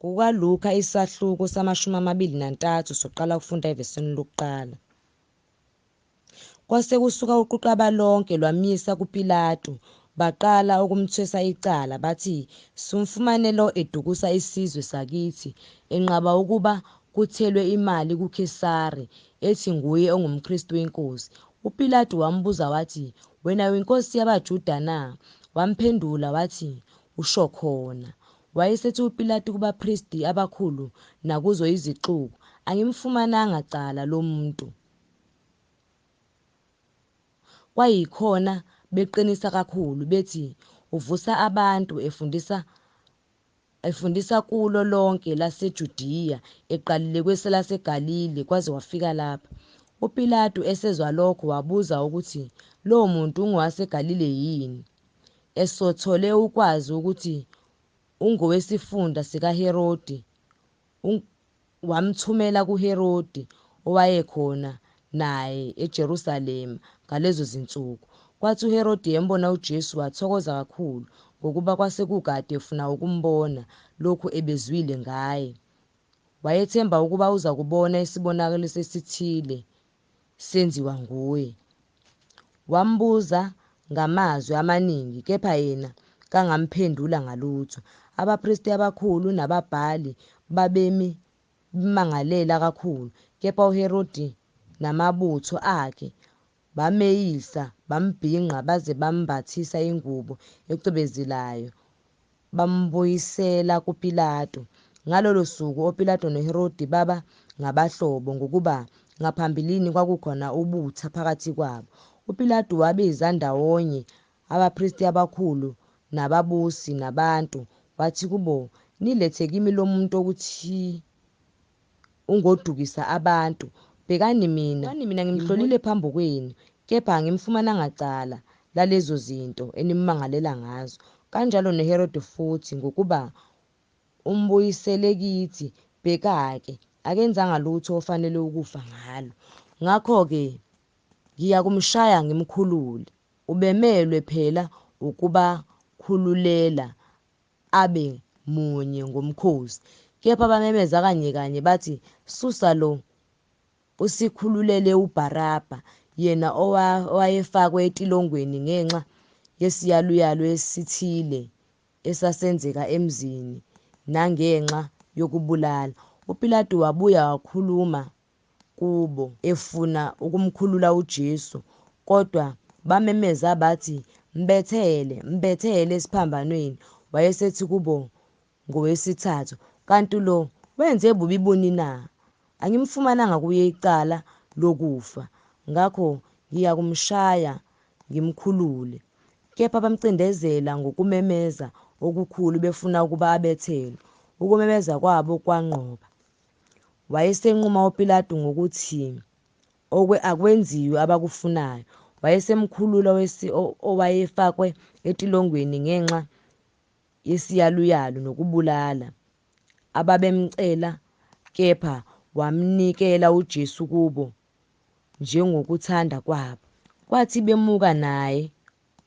KukaLuka isahluko sama-23 soqala ukufunda evesini lokuqala. Kwase kusuka uquqaba lonke lwamyisa kuPilatu, baqala ukumthwesa icala, bathi, Simfumane lo edukusa isizwe sakithi, enqaba ukuba kuthelwe imali kuKhesari, ethi nguye ongumKristu inkosi. UPilatu wambuza wathi, Wena uyinkosi yabaJuda na? Wamphendula wathi, Usho khona. Wayesethi uPilatu kubapristi abakhulu nakuzo izixuku, Angimfumananga cala lo muntu. Kwayikhona beqinisa kakhulu, bethi, Uvusa abantu, efundisa efundisa kulo lonke laseJudiya, eqalile kwelaseGalile kwaze kwafika lapha. UPilatu esezwa lokho wabuza ukuthi lowo muntu ungowaseGalile yini. Esothole ukwazi ukuthi ungowesifunda sikaHerodi, wamthumela kuHerodi owayekhona naye eJerusalema ngalezo zinsuku. Kwathi uHerodi embona uJesu wathokoza kakhulu, ngokuba kwase kukade efuna ukumbona, lokhu ebezwile ngaye. Wayethemba ukuba uzakubona isibonakaliso esithile senziwa nguye. Wambuza ngamazwi amaningi, kepha yena kangamphendula ngalutho. Abapristi abakhulu nababhali babemi bemmangalela kakhulu. Kepha uHerodi namabutho akhe bameyisa, bambhinqa, baze bambathisa ingubo ecwebezelayo, bambuyisela kuPilatu. Ngalolo suku oPilato noHerodi baba ngabahlobo, ngokuba ngaphambilini kwakukhona ubutha phakathi kwabo. UPilatu wabiza ndawonye abapristi abakhulu nababusi nabantu, wathi kubo, Nilethe kimi lo muntu okuthi ungodukisa abantu. Bhekani mina, mina ngimhlolile phambi kwenu, kepha angimfumananga cala lalezo zinto enimmangalela ngazo. Kanjalo noHerode futhi, ngokuba umbuyisele kithi, bheka-ke, akenzanga lutho ofanele ukufa ngalo. Ngakho-ke ngiyakumshaya ngimkhulule. Ubemelwe phela ukubakhululela abe munye ngomkhosi. Kepha bamemeza kanyekanye bathi, Susa lo, usikhululele uBharaba, yena owayefakwe etilongweni ngenxa yesiyaluyalu esithile esasenzeka emzini nangenxa yokubulala. UPilatu wabuya wakhuluma kubo, efuna ukumkhulula uJesu, kodwa bamemeza bathi, Mbethele, mbethele esiphambanweni. Wayesethi kubo ngowesithathu, Kanti lo wenze bubi buni na? Angimfumananga kuye icala lokufa, ngakho ngiyakumshaya ngimkhulule. Kepha bamcindezela ngokumemeza okukhulu befuna ukuba abethelwe. Ukumemeza kwabo kwanqoba. Wayesenquma uPilatu ngokuthi akwenziwe abakufunayo. Wayesemkhulula owayefakwe etilongweni ngenxa yesiyaluyalu nokubulala, ababemcela, kepha wamnikela uJesu kubo njengokuthanda kwabo. Kwathi bemuka naye,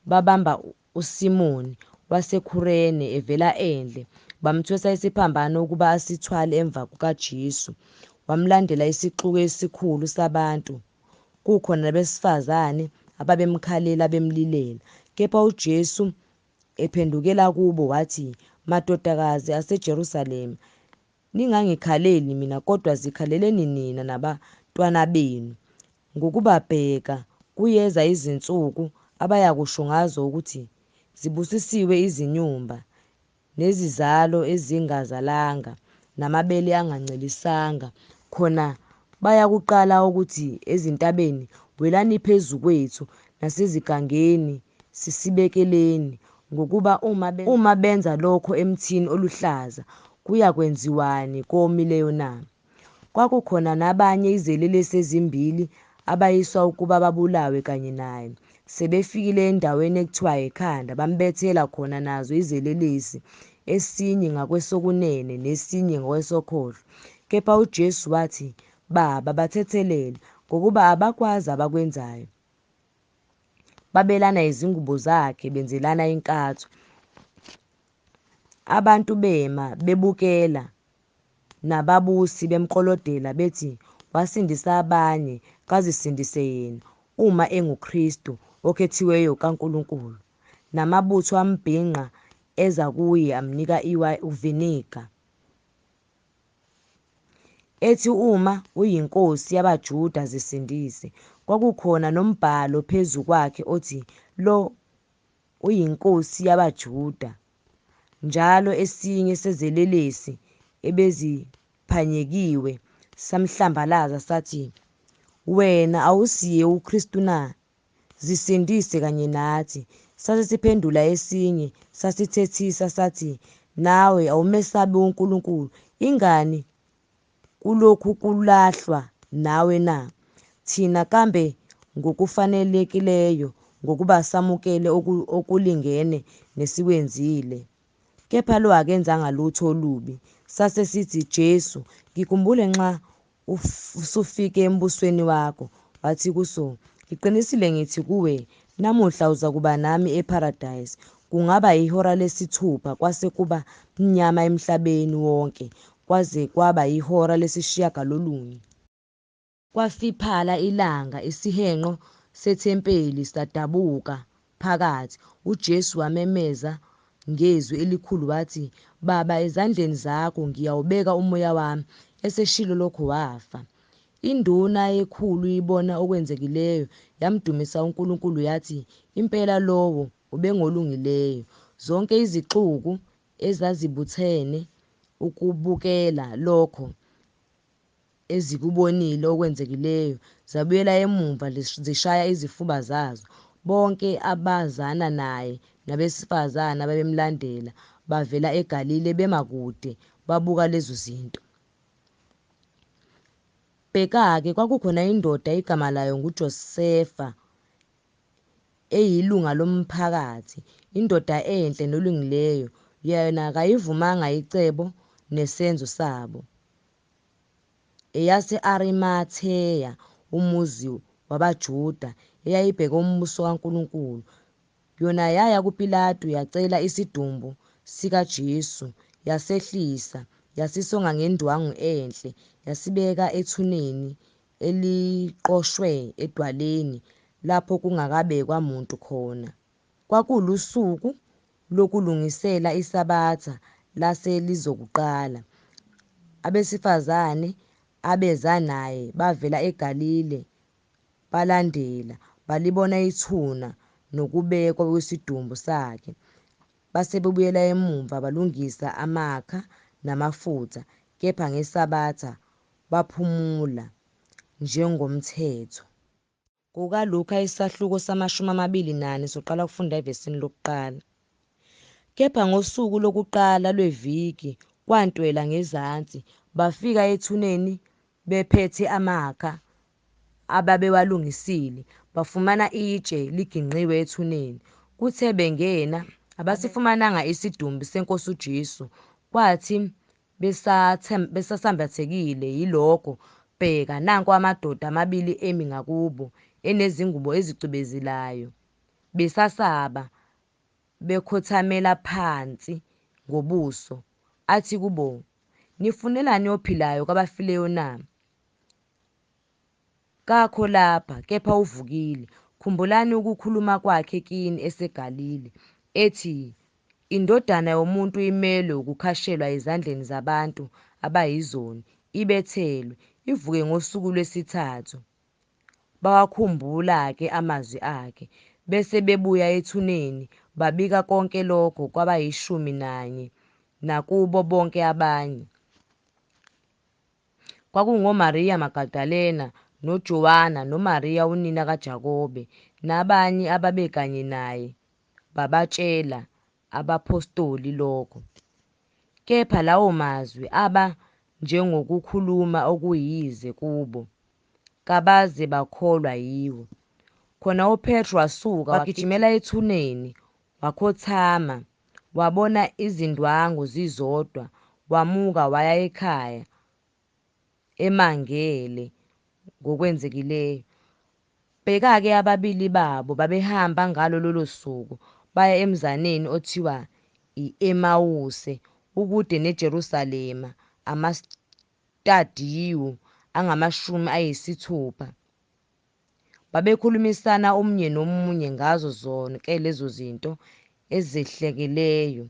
babamba uSimoni waseKhurene evela endle, bamthwesa isiphambano ukuba asithwale emva kukaJesu. Wamlandela isixuku esikhulu sabantu, kukhona nabesifazane ababemkhalela bemlilela. Kepha uJesu ephendukela kubo wathi, Madodakazi aseJerusalema, ningangikhaleli mina, kodwa zikhaleleni nina nabantwana benu. Ngokuba bheka, kuyeza izinsuku abayakusho ngazo ukuthi, Zibusisiwe izinyumba, nezizalo ezingazalanga, namabele angancelisanga. Khona bayakuqala ukuthi ezintabeni, Welani phezu kwethu, nasezigangeni, Sisibekeleni. Ngokuba uma benza lokho emthini oluhlaza, kuyakwenziwani kowomileyo na? Kwakukhona nabanye izelelesi ezimbili abayiswa ukuba babulawe kanye naye. Sebefikile endaweni ekuthiwa eKhanda, bambethela khona nazo izelelesi, esinye ngakwesokunene nesinye ngakwesokhohlo. Kepha uJesu wathi, Baba, bathethelele, ngokuba abakwazi abakwenzayo. Babelana izingubo zakhe, benzelana inkatho. Abantu bema bebukela. Nababusi bemklolodela bethi, Wasindisa abanye, kazisindise yena, uma enguKristu, okhethiweyo kaNkulunkulu. Namabutho ambhinqa eza kuye amnika uviniga. Ethi, Uma uyinkosi yabaJuda zisindise. Kwakukhona nombhalo phezu kwakhe othi, Lo uyiNkosi yabaJuda. Njalo esinye sezelelesi ebeziphanyekiwe samhlambalaza sathi, Wena awusiye uKristu na? Zisindise kanye nathi. Sase siphendula esinye sasithethisa sathi, Nawe awumesabi uNkulunkulu, ingani kulokhu kulahlwa nawe na? Thina kambe ngokufanelekileyo, ngokuba samukele okulingene nesikwenzile. Kepha lo akenzanga lutho olubi. Sase sithi, Jesu, ngikhumbule nxa usufike embusweni wakho. Wathi kuso, Ngiqinisile ngithi kuwe, namuhla uzakuba nami eParadise. Kungaba ihora lesithupha kwase kuba mnyama emhlabeni wonke kwaze kwaba ihora lesishiyagalolunye. Kwafiphala ilanga, isihenqo sethempeli sadabuka phakathi. UJesu wamemeza ngezwi elikhulu wathi, Baba, ezandleni zakho ngiyawubeka umoya wami. Eseshilo lokho wafa. Induna yekhulu ibona okwenzekileyo yamdumisa uNkulunkulu yathi, Impela lowo ubengolungileyo. Zonke izixuku ezazibuthene ukubukela lokho ezikubonile okwenzekileyo zabuyela emuva zishaya izifuba zazo. Bonke abazana naye nabesifazane ababemlandela bavela eGalile bema kude babuka lezo zinto. Bheka-ke, kwakukhona indoda igama layo nguJosefa, eyilunga lomphakathi, indoda enhle nolungileyo, yena kayivumanga icebo nesenzo sabo. Eyase-Arimatheya, umuzi wabaJuda, eyayibheke umbuso kaNkulunkulu. Yona yaya kuPilatu yacela isidumbu sikaJesu, yasehlisa, yasisonga ngendwangu enhle, yasibeka ethuneni eliqoshwe edwaleni, lapho kungakabekwa muntu khona. Kwakulusuku lokulungisela iSabatha lase lizokuqala. Abesifazane abeza naye bavela eGalile balandela, balibona ithuna nokubekwa kwesidumbu sakhe. Base bebuyela emuva balungisa amakha namafutha, kepha ngeSabatha baphumula njengomthetho. KukaLuka isahluko sama-24 soqala ukufunda evesini lokuqala. Kepha ngosuku lokuqala lweviki kwantwela ngezansi, bafika ethuneni bephethe amakha ababewalungisile, bafumana itshe ligingqiwe ethuneni. Kuthe bengena, abasifumananga isidumbu seNkosi uJesu. Kwathi besasambathekile yilokho, bheka, nanko amadoda amabili emi ngakubo, enezingubo ezicwebezelayo. Besasaba, bekhothamela phansi ngobuso. Athi kubo, Nifunelani ophilayo kwabafileyo na? Kakho lapha, kepha uvukile. Khumbulani ukukhuluma kwakhe kini eseGalile, ethi, INdodana yomuntu imelwe ukukhashelwa ezandleni zabantu abayizoni, ibethelwe, ivuke ngosuku lwesithathu. Bawakhumbula-ke amazwi akhe. Bese bebuya ethuneni, babika konke lokho kwabayishumi nanye nakubo bonke abanye. KwakungoMariya Magadalena, noJowana, noMariya unina kaJakobe, nabanye ababekanye naye babatshela abaphostoli lokho. Kepha lawo mazwi aba njengokukhuluma okuyize kubo, kabaze bakholwa yiwo. Khona uPetru wasuka wagijimela ethuneni, wakhothama, wabona izindwangu zizodwa, wamuka waya ekhaya emangele ngokwenzekileyo. Bheka-ke ababili babo babehamba ngalo lolo suku baya emzaneni othiwa i-Emawuse, ukude neJerusalema Tadiyu angamashumi 60. Babekhulumisana omunye nomunye ngazo zonke lezo zinto ezehlakeleyo.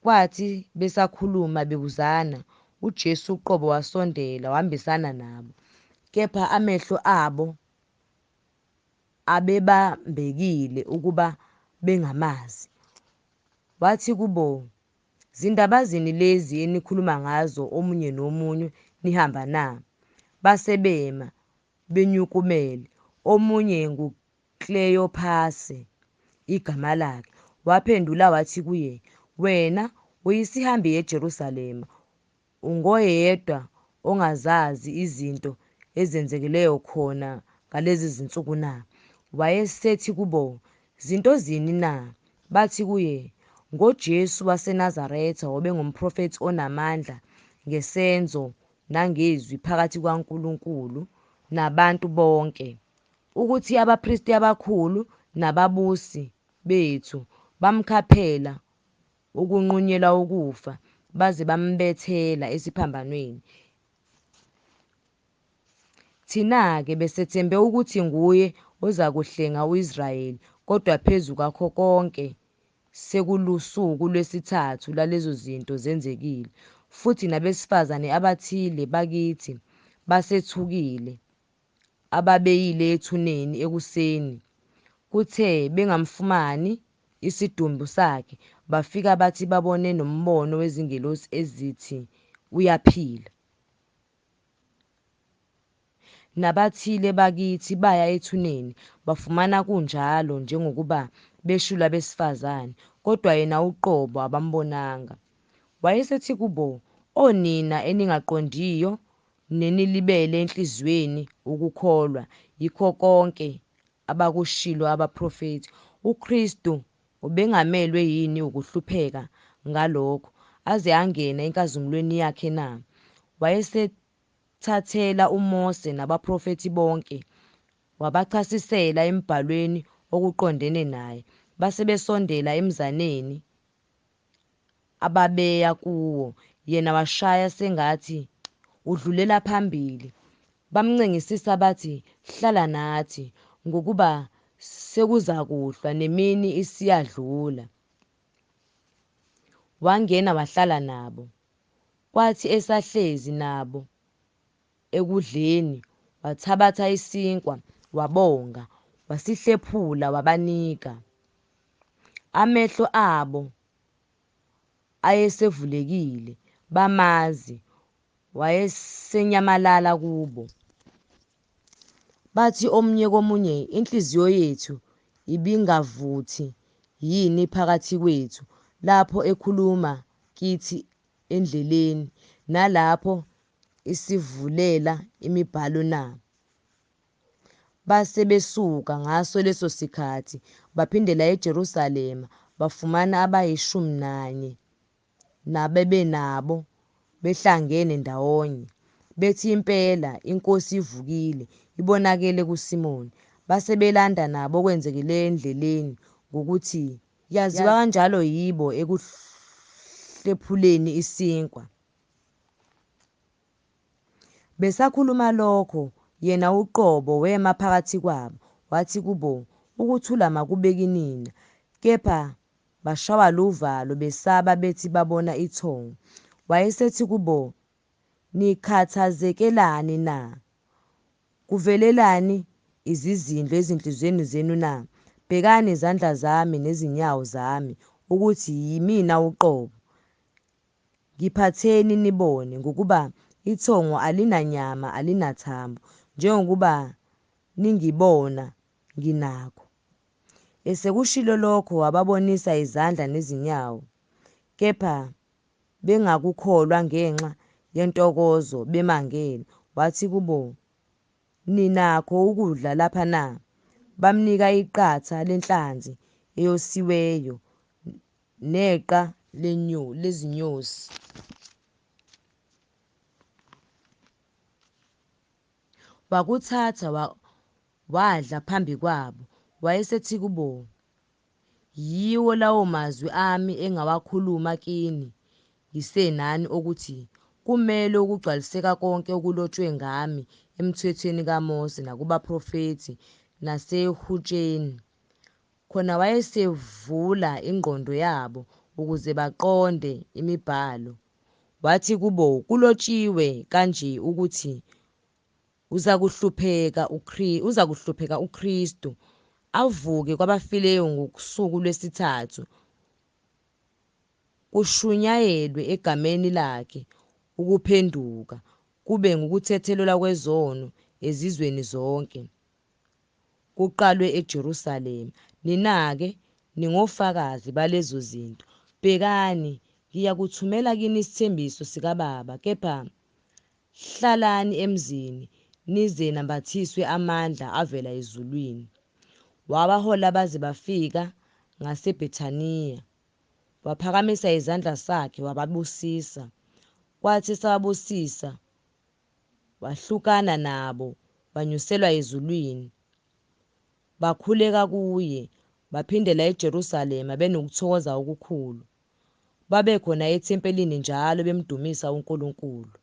Kwathi besakhuluma bebuzana, uJesu uqobo wasondela wahambisana nabo, kepha amehlo abo abebambekile ukuba bengamazi. Wathi kubo, Zindaba zini lezi enikhuluma ngazo omunye nomunye nihamba na? Base bema benyukumele. Omunye nguKleyophase igama lakhe, waphendula wathi kuye, Wena uyisihambi eJerusalema, ungoyedwa ongazazi izinto ezenzekileyo khona ngalezi zinsuku na? Wayesethi kubo, Zinto zini na? Bathi kuye, NgoJesu waseNazaretha obengumprofethi onamandla ngesenzo nangezwi phakathi kukaNkulunkulu nabantu bonke, ukuthi abapristi abakhulu nababusi bethu bamkhaphela ukunqunyelwa ukufa, baze bambethela esiphambanweni. Thina-ke besethembe ukuthi nguye ozakuhlenga u-Israyeli, kodwa phezu kwakho konke sekulusuku lwesithathu lwalezo zinto zenzekile. Futhi nabesifazane abathile bakithi basethukile, ababeyile ethuneni ekuseni, kuthe bengamfumani isidumbu sakhe, bafika bathi babone nombono wezingelosi ezithi uyaphila. Nabathile bakithi baya ethuneni, bafumana kunjalo njengokuba beshilo abesifazane, kodwa yena uqobo abambonanga. Wayesethi kubo, O nina eningaqondiyo nenilibele enhliziyweni ukukholwa yikho konke abakushilo abaprofethi, uKristu ubengamelwe yini ukuhlupheka ngalokho, aze angene enkazimulweni yakhe na? Wayesethathela uMose nabaprofethi bonke, wabachasisela emibhalweni okuqondene naye. Base besondela emzaneni ababeya kuwo, yena washaya sengathi udlulela phambili. Bamncengisisa bathi, Hlala nathi, ngokuba sekuzakuhlwa, nemini isiyadlula. Wangena wahlala nabo. Kwathi esahlezi nabo ekudleni, wathabatha isinkwa, wabonga, wasihlephula, wabanika. Amehlo abo ayesevulekile, bamazi, wayesenyamalala kubo. Bathi omunye komunye, Inhliziyo yethu ibingavuthi yini phakathi kwethu, lapho ekhuluma kithi endleleni, nalapho esivulela imibhalo na? Base besuka ngaso leso sikhathi, baphindela eJerusalema, bafumana abayishumi nanye nababenabo behlangene ndawonye, bethi, Impela iNkosi ivukile, ibonakele kuSimoni. Base belanda nabo okwenzekileyo endleleni, ngokuthi yaziwa kanjalo yibo ekuhlephuleni isinkwa. Besakhuluma lokho, yena uqobo wema phakathi kwabo, wathi kubo, Ukuthula makube kinina. Kepha bashawa luvalo, besaba, bethi babona ithongo. Wayesethi kubo, Nikhathazekelani na? Kuvelelani izizindlo ezinhliziyweni zenu na? Bhekani izandla zami nezinyawo zami, ukuthi yimina uqobo. Ngiphatheni nibone, ngokuba ithongo alinanyama alinathambo, njengokuba ningibona nginakho. Esekushilo lokho wababonisa izandla nezinyawo. Kepha bengakukholwa ngenxa yentokozo bemangele. Wathi kubo, Ninakho ukudla lapha na? Bamnika iqatha lenhlanzi eyosiweyo neqa lezinyosi. Wakuthatha wadla phambi kwabo. Wayesethi kubo, Yiwo lawo mazwi ami engawakhuluma kini ngisenani okuthi, Kumelwe ukugcwaliseka konke okulotshwe ngami emthethweni kaMose nakubaprofethi nasehutsheni. Khona wayesevula ingqondo yabo ukuze baqonde imibhalo. Wathi kubo, Kulotshiwe kanje ukuthi uzakuhlupheka uKristu, avuke kwabafileyo ngosuku lwesithathu, kushunyayelwe egameni lakhe ukuphenduka, kube ngukuthethelelwa kwezono ezizweni zonke, kuqalwe eJerusalema. Nina-ke ningofakazi balezo zinto. Bhekani, ngiyakuthumela kini isithembiso sikaBaba, kepha hlalani emzini nize nambathiswe amandla avela ezulwini. Wabahola baze bafika ngaseBhethaniya. Waphakamisa izandla zakhe wababusisa. Kwathi esababusisa, wahlukana nabo, wanyuselwa ezulwini. Bakhuleka kuye, baphindela eJerusalema benokuthokoza okukhulu. Babekhona ethempelini njalo bemdumisa uNkulunkulu.